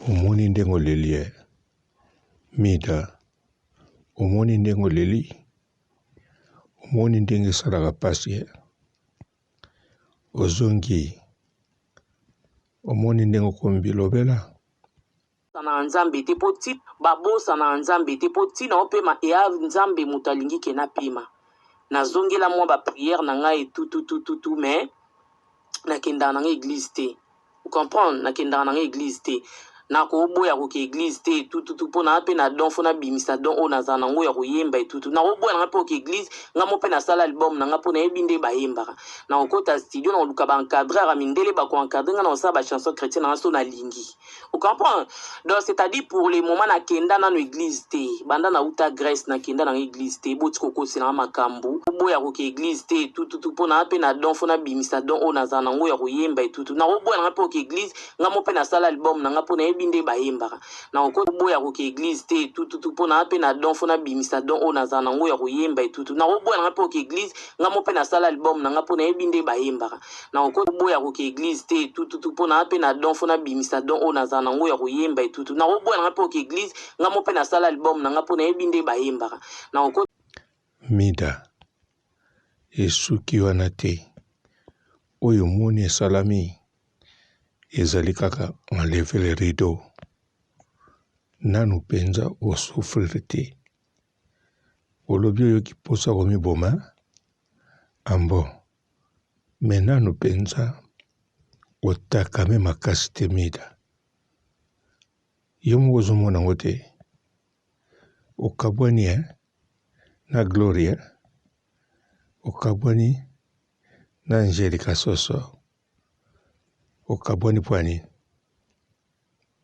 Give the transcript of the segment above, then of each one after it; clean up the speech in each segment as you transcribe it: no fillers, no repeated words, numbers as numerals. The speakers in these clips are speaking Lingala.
Omoni ndenge oleli eh? Mida, omoni ndenge oleli? Omoni ndenge esalaka pasi eh? Ozongi, omoni ndenge okomi bilobela? Babosanaka nzambe te po ti babosanaka nzambe te po ti nao pema ea nzambe mutu alingi ke na pema nazongela mua ba prière na ngai etututututu mais nakendaka na ngai eglise te o comprendre nakendaka na ngai eglise te nakoboya koke eglise te etututu mpo naa mpe na don fo nabimisa don oyo nazala nango ya koyemba etutu nakoboya na ngai mpe oke eglise ngai mo mpe nasala album na ngai mpo nayebi nde bayembaka nakokota studio nakoluka ba encadreur ya mindele bako encadre ngai nakosala ba chanson chrétien na ngai so nalingi o comprendre donc c'est à dire pour le moment nakenda nano église te banda nauta grèce nakenda nanga église te boti kokosela nga makambo oboya koke église te tututu mpo naa mpe na don fo nabimisa don oyo nazala nango ya koyemba etutu nakoboya nanga mpe oke église nga mo mpe nasala album na nga mpo nayebi nde bayembaka nakoboya koke église te tututu mpo naa mpe na don fo nabimisa don oyo nazala nango ya koyemba etutu nakoboya nanga mpe oke église nga mo mpe nasala album na nga mpo nayebi nde bayembaka Nakoboya koke eglise te tututu mpo na mpe na don fo nabimisa don oyo nazala nango ya koyemba etutu nakoboya nanga mpe oke eglise nga mo mpe nasala album na nga mpo nayebi nde bayembaka nako Mida, esuki wana te. Oyo omoni esalami ezali kaka enlever le rideau. Nanu penza o souffrir te. Olobi oyoki posa komiboma? Ah bon? Mais nanu penza otakame makasi te mida. Yo moko ozomona yango te? Okabwani hein? Na Gloria okabwani na Angelica Soso okabwani mpo ya nini?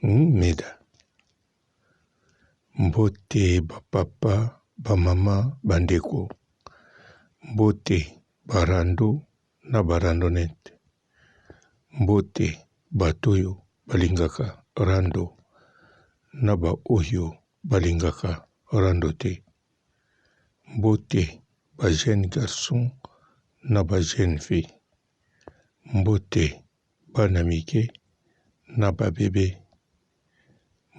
Hmm, Mida. Mbote ba papa, ba mama, ba ndeko. Mbote ba rando na ba randonnette. Mbote bato oyo balingaka rando na ba oyo balingaka rando te. Mbote ba jeunes garçons na ba jeunes filles. Mbote bana mike na ba bebe.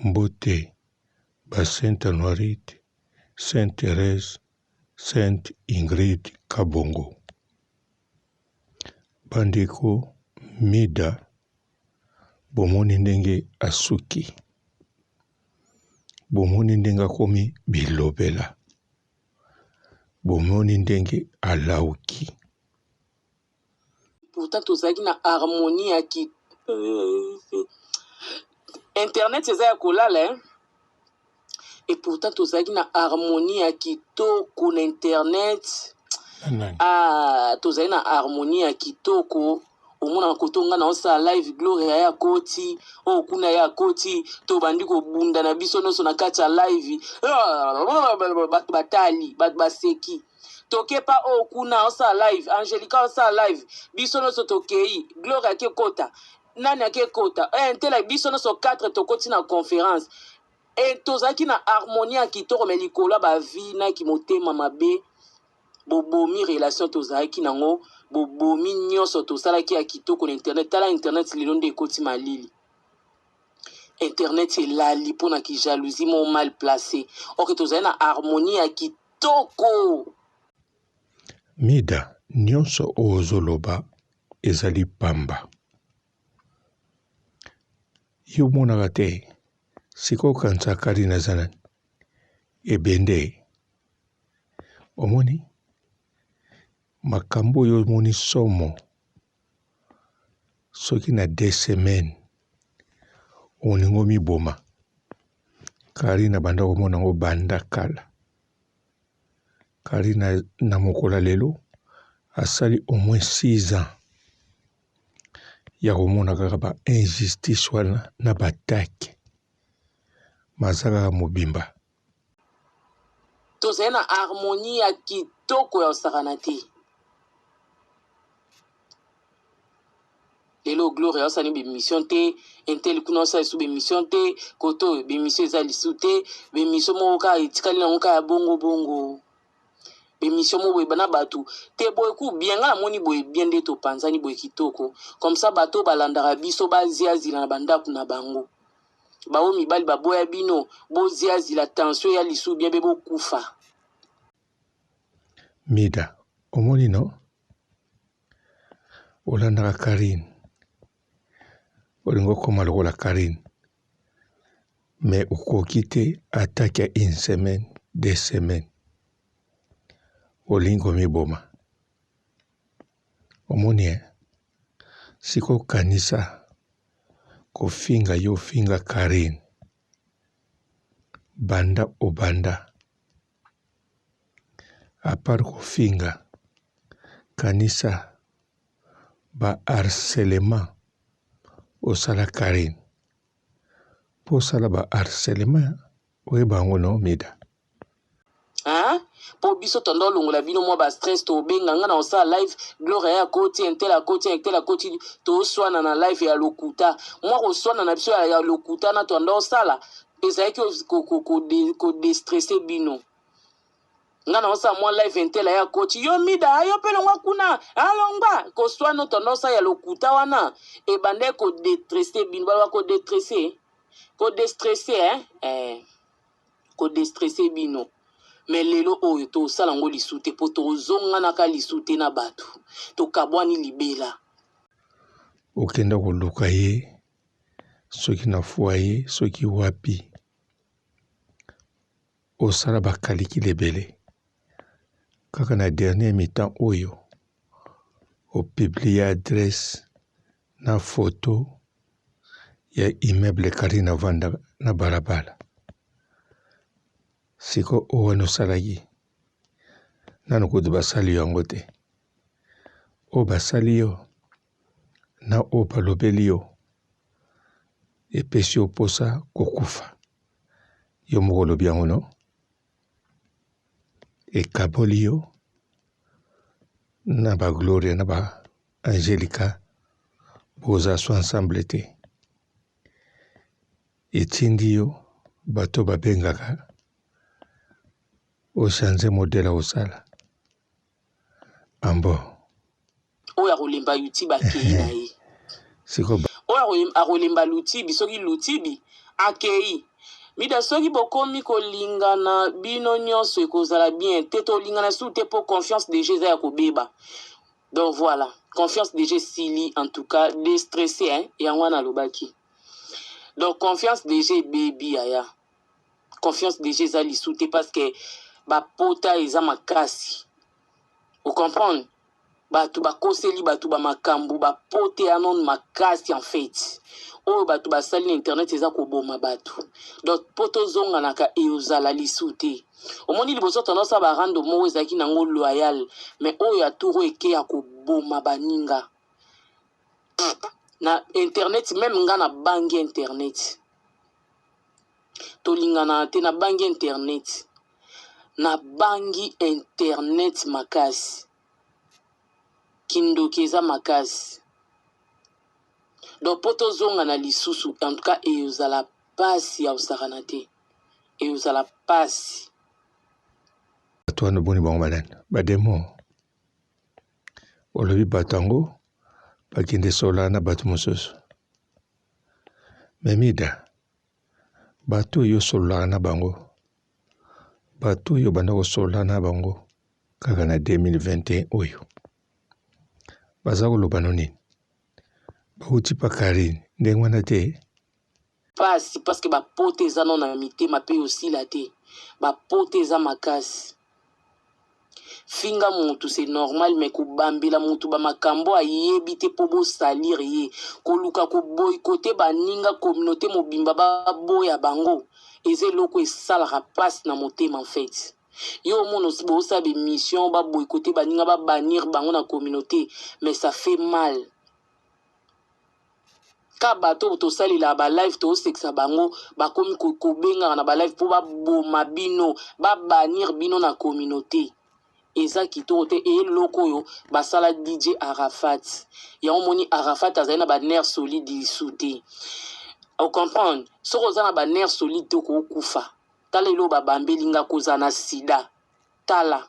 Mbote ba Sainte Anuarite, Sainte Therèse, Sainte Ingrid Kabongo. Bandeko Mida bomoni ndenge asuki, bomoni ndenge akomi bilobela, bomoni ndenge alauki. Pourtant tozalaki na harmonie ya ki internet eza ya kolala hein? Et pourtant tozalaki na harmonie ya kitoko na internet. Ah, tozali na harmonie ya kitoko omona koto nga naosala live gloria ye akoti oyo oh, kuna ye akoti tobandi kobunda na biso nyonso na kati ya live bato batali bato baseki toke pa oyo kuna osala live angelica osala live biso nyonso tokei gloire ake kota nani ake kota eh, ntela biso nyonso 4 tokoti na conférence e tozalaki na harmonie ya kitoko me likolo ya bavi na kimotema mabe bobomi relation tozalaki nango bobomi nyonso tosalaki ya kitoko na internet tala internet lelo nde ekoti malili internet elali mpo na kijalousie mo mal place ok tozali na harmonie ya kitoko Kitoko! Mida nionso oyo ozoloba ezali pamba yo omonaka te sikoyo okanisa Carine aza nani ebende omoni makambo oyo omoni somo soki na deux semaines olingi omiboma Carine abanda komona yango banda kala Carine na mokolo ya lelo asali au moins 6 ans ya komona kaka ba injustice wana na ba attaque maza kaka mobimba. Tozali na harmonie ya kitoko ya kosakana te. Lelo Gloria osali b'emission te, intel kuna osala lisusu b'emission te, kote oyo b'emission eza lisusu te, b'emission moko kaka etikali nango kaka ya bongo bongo. B'emission moko boye na batu te boye ku bien nga namoni boye bien nde topanzani boye kitoko comme ça bato balandaka biso baziazila na bandako na bango. Baoyo mibali baboya bino, boziazila tension ya lisu bien be bokufa. Mida, omoni no? Olandaka Carine. Olingi okoma lokola Carine. Mais okoki te attaque ya une semaine, deux semaines. Olingi komiboma. Omoni eh? Sikoyo kanisa kofinga yo ofinga Carine banda obanda à part kofinga kanisa ba harcelement osala Carine po osala ba harcelement oyeba yango no mida Hein? Po biso tondo olongola bino mwa ba stress tobenga nga na osala live gloria ya koti intel akoti intel akoti toswana na live ya lokuta mwa koswana na biso ya lokuta na tondo osala ezalaki kodestresse ko, ko, ko bino nga na osala mwa live intel ya koti yo mida ayo mpe longwa kuna alongwa koswana tondo osala ya lokuta wana ebandaki kodestresse bino baloba kodestresse kodestresse eh? Eh. ko destresser bino mais lelo oyo tosala yango lisu te po tozonganaka lisu te na batu tokabwani libela. Okenda koluka ye soki na foyer soki wapi osala ba calcul ebele kaka na dernier mi-temps oyo o publier adresse na photo ya immeuble Carine avanda na balabala siko oyo wana osalaki nanu kutu basali yo yango te oyo basali yo na oyo balobeli yo epesi yo mposa kokufa yo moko olobi yango no ekaboli yo na ba gloria na ba Angelica boza so ensemble te etindi yo bato babengaka ochange modele ya kosala ambo oyo akolemba youtube akei na ye oyo akolemba lutibi soki lutibi akei mida soki bokomi kolingana bino nyonso ekozala bien te tolingana su te mpo confiance deja eza ya kobeba Donc voilà, confiance déjà esili en tout cas destresse hein, yango wana alobaki. Donc confiance déjà ebebi yaya. Confiance déjà eza lisu te parce que bapota eza makasi. Vous comprendre? Bato bakoseli bato ba makambo bapote ya non makasi en fait. Oyo bato basali na internet eza koboma bato. Donc po tozonganaka eozala lisu te. Omoni liboso tanda osala ba rando moko ezalaki nango loyal mais oyo ya tour oyo eke ya koboma baninga na internet meme nga na bangi internet tolinganaka te na bangi internet na bangi internet makasi kindoki eza makasi donc po tozongana lisusu en tout cas ezala pasi ya kosakana te Ekozala pasi. Bato wana oboni bango banani? Bademo. Olobi bato yango bakende solola na bato mosusu. Me Mida, bato oyo osololaka na bango, bato oyo obanda kosolola na bango kaka na 2021 oyo, baza koloba no nini? Bauti pa Carine ndenge wana te? Pasi parce que ba pota eza nano na mitema pe osila te ba pota eza makasi finga mutu c'est normal mais kobambela mutu ba makambo ayebi te po bo salir ye koluka ko boycotter baninga communauté mobimba baboya bango eza eloko esalaka pasi na motema en fait yo omona bosala ba emission ba boycotter baninga ba bannir bango na communauté mais ça fait mal Ka bato oyo tosalelaka ba live tosekisa bango bakomi kobengaka na ba live mpo baboma bino ba bannir bino na communauté eza kitoko te eloko oyo basala DJ Arafat yango moni Arafat azali na ba nerf solide lisu te ocomprendre soki oza na ba nerf solide te okokufa tala eloko babambeli nga kozala na sida tala.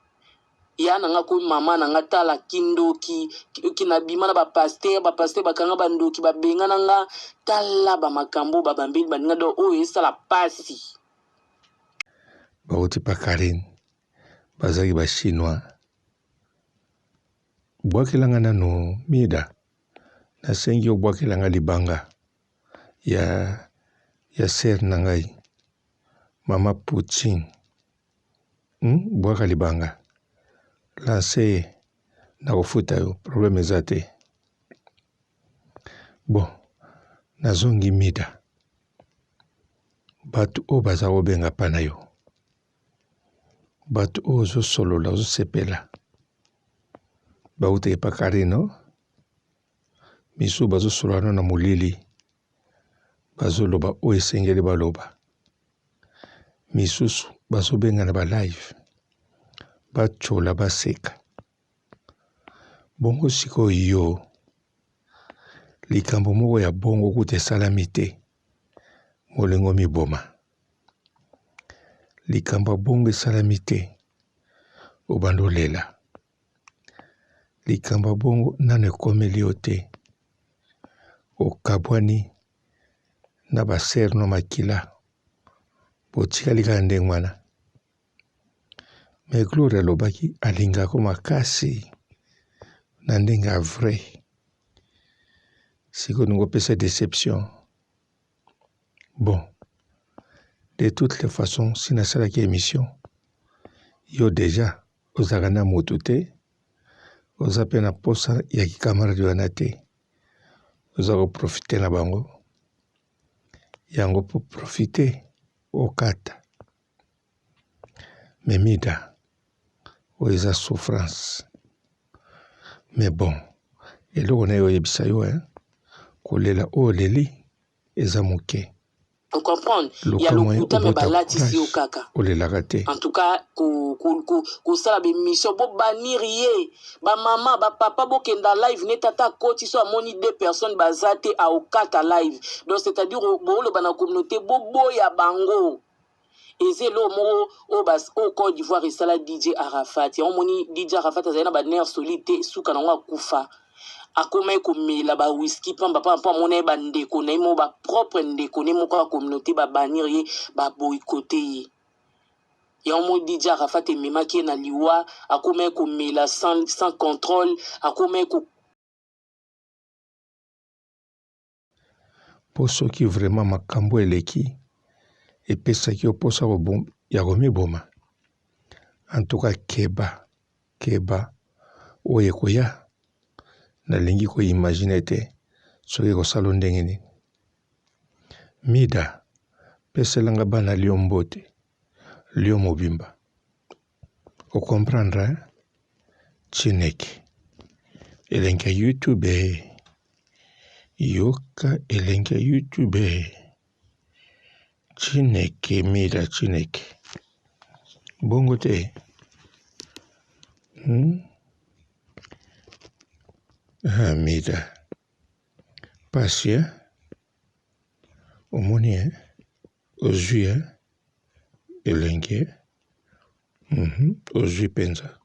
Ya na nga komi mama na nga tala kindoki kinabima na ba pasteur ba pasteur bakanga ba ndoki babengana nga tala ba makambo ba bambeli baninga donc oyo esala pasi. Bawuti pa Carine bazalaki ba chinois bwakela nga nanu mida nasengi yo bwakela nga libanga ya ya sœur na ngai mama Poutine Hmm? Bwaka libanga. Lance ye. Nakofuta yo. Problème eza te. Bon, nazongi mida. Bato oyo baza kobenga pa na yo. Bato oyo ozosolola, ozosepela. Bauta epa Karino. Misusu bazosolola no na molili. Bazoloba oyo esengeli baloba. Misusu bazobenga na ba live batyola baseka. Bongo sikoyo yo likambo moko ya bongo kutu esalami te molingo miboma. Likambo ya bongo esalami te obanda olela. Likambo ya bongo nano ekomeli yo te okabwani na ba sœur no makila botikali kaka ndenge wana mais Gloria alobaki alingako makasi na ndenge ya vrai sikoyo olingi opesa deception bon de toutes les façons si nasalaki emission yo deja ozalaka na motu te oza mpe na posa ya kikamarade wana te oza ko profiter na bango yango po profiter okata mais mida oyo eza souffrance mais bon eloko naye oyebisa yo hein kolela oyo oleli eza moke. O comprendre ya Luka moyen lokuta mais obota balatisi yo courage kaka. olelaka te. En tout cas ko ko ko kosala ba emission bo bannir ye ba mama ba papa bokenda live neti ata akoti so amoni deux personnes baza te aokata live donc c'est à dire booloba na communauté boboya bango eza eloko moko oyo bas oyo Cote d'Ivoire esala DJ Arafat yango omoni DJ Arafat azali na ba nerfs solide te suka nango akufa akomaki komela ba whisky pamba pamba mpo amona ye bandeko na ye moko ba propre ndeko ne moko ya communauté ba bannir ye ba boycotter ye yango moi DJ Arafat ememaki ye na liwa akomaki komela sans, sans contrôle akomaki ko mpo soki vraiment makambo eleki epesaki yo mposa ya komiboma en tout cas keba keba oyo ekoya nalingi ko imaginer te soki ekosala yo ndenge nini mida pesela nga bana lio mbote lio mobimba o comprendre hein? Chineke elengi ya youtube eh. yoka elengi ya youtube eh. Chineke mida Chineke bongo te hmm? Ah, mida pasi eh? Omoni eh? Ozwi eh? Elengi eh? Mm -hmm. Ozwi mpenza.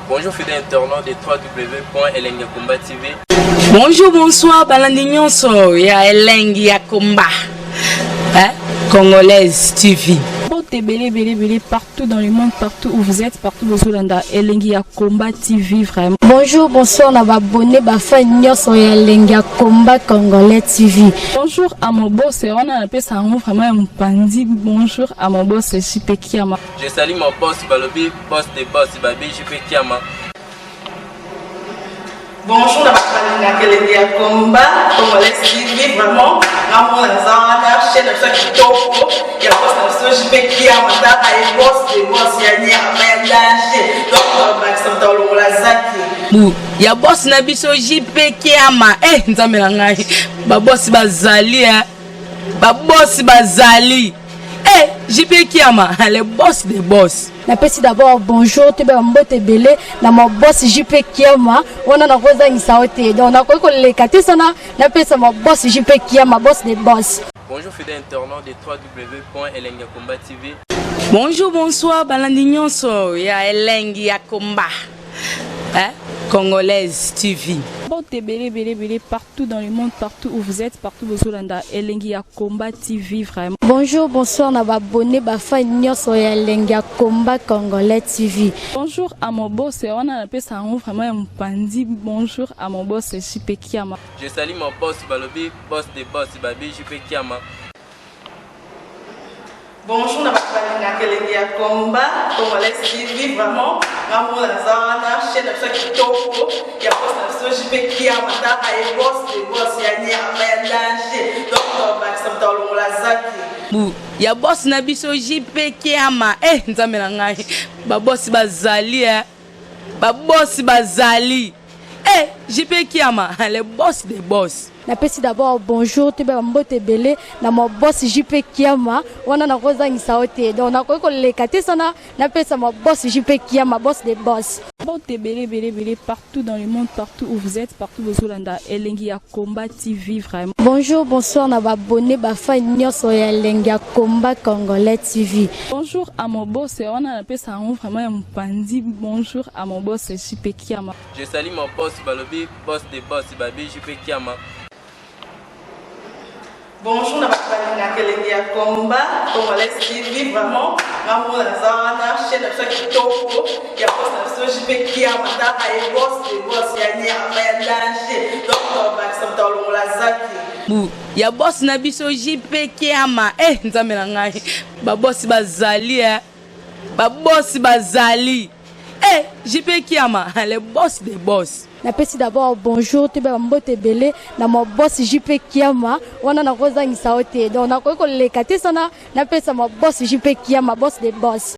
Bonjour fidèles internautes de www.elengiyakomba TV. Bonjour, bonsoir, balandi nyonso ya Elengi ya Komba. Hein? Congolaise TV. Mbote ebele ebele ebele partout dans le monde partout où vous êtes partout bozolanda elengi ya combat TV vraiment. Bonjour bonsoir na ba abonné ba fan nyonso ya elengi ya combat congolais TV. Bonjour à mon boss wana napesa yango vraiment ya mopanzi bonjour à mon boss JP Kiama. Je salue mon boss balobi boss de boss babi JP Kiama. Bonjour na bato balingaka elengi ya combat congolais TV, vraiment ngamona naza wana chaîne na biso ya kitoko ya boss na biso JP Kiama, tala ye, boss de boss ya nyama ya danger. Donc bakisa moto alongola zaki. Bu ya boss na biso JP Kiama. Eh, nzambe na ngai, babosi bazali, eh. Babosi bazali, eh, JP Kiama, le boss de boss. Napesi d'abord bonjour, toyeba mbote ebele na ma boss JP Kiama. Wana nakozangisa yo te, donc nakoki koleka te sana napesa ma boss JP Kiama, boss de boss. Bonjour fidèles internautes de www.elengakomba TV. Bonjour, bonsoir balandi nyonso ya Elengi ya Komba, eh? Congolaise TV. Mbote ebele ebele ebele partout dans le monde, partout où vous êtes, partout bozolanda Elengi ya Combat TV vraiment. Bonjour, bonsoir na baabonnés, bafans nyonso ya Elengi ya Combat Congolais TV. Bonjour à mon boss, wana napesa yango vraiment ya mopandi. Bonjour à mon boss JP Kiama. Je salue mon boss balobi boss de boss babi JP Kiama. Bonjour na bato balingaka elengi ya combat congolais TV, vraiment ngamona naza wana chaîne na biso ya kitoko ya boss na biso JP Kiama, tala ye, boss de boss ya nyama ya danger. Donc bakisa moto alongola zaki. Bu ya boss na biso JP Kiama. Eh, nzambe na ngai, babosi bazali, eh. Babosi bazali, eh, JP Kiama, le boss de boss. Napesi d'abord bonjour, toyeba mbote ebele na ma boss JP Kiama. Wana nakozangisa yo te, donc nakoki koleka te sana napesa ma boss JP Kiama, boss de boss. Mbote ebele ebele ebele partout dans le monde, partout où vous êtes, partout bozolanda Elengi ya Combat TV vraiment. Bonjour, bonsoir na baabonnés, bafans nyonso ya Elengi ya Combat Congolais TV. Bonjour à mon boss, wana napesa yango vraiment ya mopandi. Bonjour à mon boss JP Kiama. Je salue mon boss balobi boss de boss babi JP Kiama. Bonjour na bato balingaka elengi ya combat congolais TV, vraiment ngamona naza wana chaîne na biso ya kitoko ya boss na biso JP Kiama, tala ye, boss de boss ya nyama ya danger. Donc bakisa moto alongola zaki. Bu ya boss na biso JP Kiama. Eh, nzambe na ngai, babosi bazali, eh. Babosi bazali, eh, JP Kiama, le boss de boss. Napesi d'abord bonjour, toyeba mbote ebele na ma boss JP Kiama. Wana nakozangisa yo te, donc nakoki koleka te sana napesa ma boss JP Kiama, boss de boss.